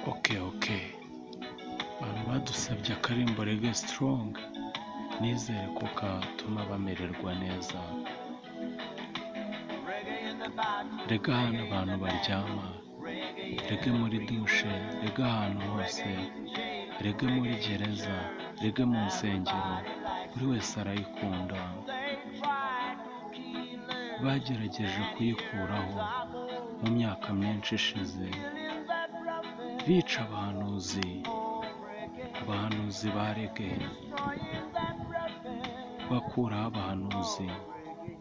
Okay. Abantu badusabye akarimbo Reggae Strong, nizere ko katuma bamererwa neza. Reggae ahantu abantu baryama, reggae muri dushe, reggae ahantu hose, reggae muri gereza, reggae mu nsengero, buri wese arayikunda. Bagerageje kuyikuraho mu myaka myinshi ishize, bica abahanuzi, abahanuzi ba reggae, bakuraho abahanuzi,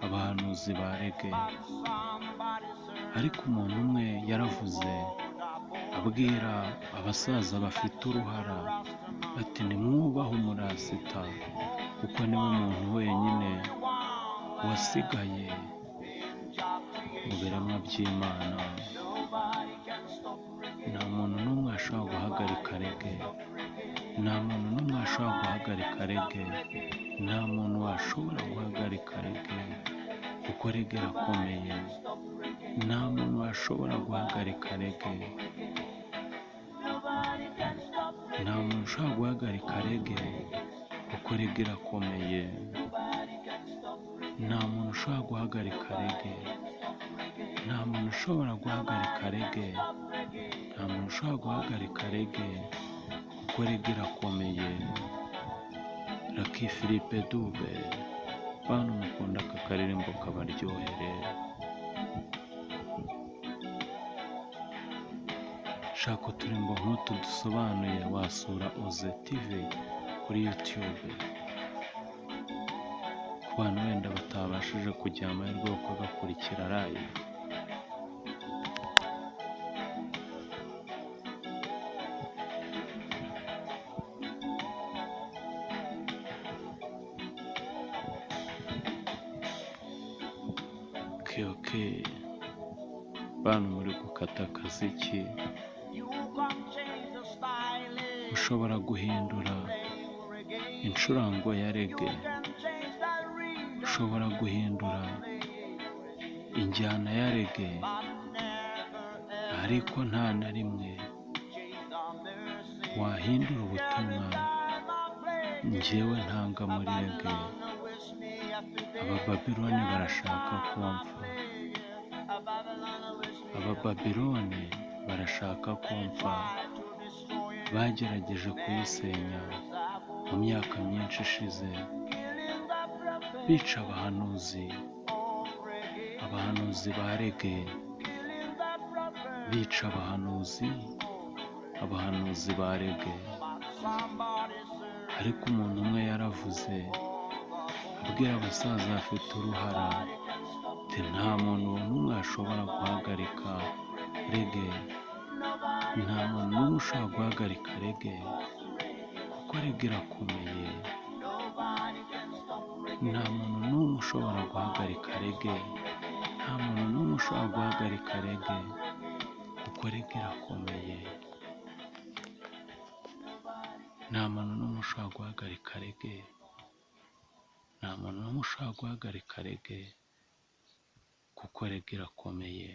abahanuzi ba reggae. Ariko umuntu umwe yaravuze abwira abasaza bafite uruhara ati nimwubahe umurasita kuko niwe muntu wenyine wasigaye mu biremwa by'Imana. Nta muntu n'umwe ashobora guhagarika reggae, nta muntu n'umwe ashobora guhagarika reggae, nta muntu washobora guhagarika reggae kuko reggae irakomeye. Nta muntu washobora guhagarika reggae, nta muntu ushobora guhagarika reggae kuko reggae irakomeye. Nta muntu ushobora guhagarika reggae, nta muntu ushobora guhagarika reggae, nta muntu ushobora guhagarika reggae kuko reggae irakomeye. Lucky Philippe Dube, bantu mukunda aka karirimbo kabaryohere. Shaka uturimbo nk'utu dusobanuye wasura Oze TV kuri YouTube. Ku bantu wenda batabashije kugira amahirwe yo kugakurikira live. Okay. Bantu muri gukata akaziki, ushobora guhindura incurango ya reggae, ushobora guhindura injyana ya reggae, ariko nta na rimwe wahindura ubutumwa njyewe ntanga muri reggae. Abababiloni barashaka ko mpfa, Abababiloni barashaka ko mpfa, bagerageje kuyisenya mu myaka myinshi ishize, bica abahanuzi, abahanuzi ba reggae, bica abahanuzi, abahanuzi ba reggae. Ariko umuntu umwe yaravuze abwira abasaza bafite uruhara ati nta muntu n'umwe ashobora guhagarika reggae, nta muntu n'umwe ushobora guhagarika reggae kuko reggae irakomeye. Nta muntu n'umwe ushobora guhagarika reggae, nta muntu n'umwe ushobora guhagarika reggae kuko reggae irakomeye. Nta muntu n'umwe ushobora guhagarika reggae, nta muntu n'umwe ushobora guhagarika reggae kuko reggae irakomeye.